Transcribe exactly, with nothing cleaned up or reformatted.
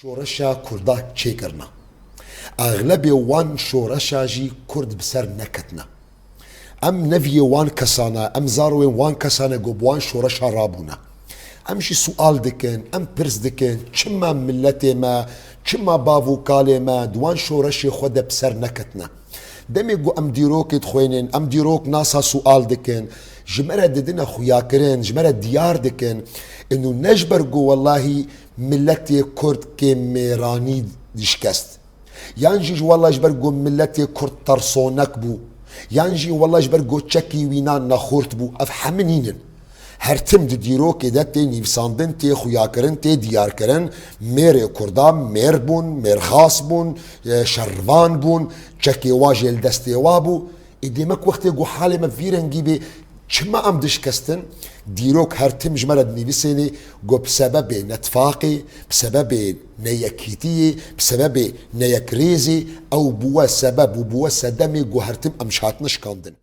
Şoreşa Kurda çêkirina. Exlebê wan şoreşa jî Kurd bi ser neketine. Em neviyê wan kesana, em zarowên wan kesane ku bi wan şoreşa rabûne. Em jî sual dikin, em pirs dikin, çima miletê me, çima bav û kalê me di wan şoreşê xwe de bi ser neketine? Demê ku em dîrokê dixwênin, em dîrok nasa sual dikin, ji me re didine xuyakirin, ji me re diyar dikin. Ino ne ji ber ku wellahî miletê Kurd kêm mêranî dişkest. Yan jî ji wella ji ber ku miletê Kurd tersonek bû. Yan jî wella ji ber ku çekî wîna nexurt bû. Ev hemî nînin. Her tim di dîrokê de tê nivîsandin, tê xuyakirin, tê diyarkirin. Mêrê Kurda mêr bûn, mêrxas bûn, e, şervan bûn, çekê wa jê li destê wa bû. Ê demek wextê ku halê me vî rengî bê, çima em dişkestin? Dîrok her tim ji me re dinivîsênê ku bi sebebê netfaqê, bi sebebê neyekîtiyê, bi sebebê neyekrêzê, ew bûwe sebeb û bûwe sedemê ku her tim em ji hatine şikandin.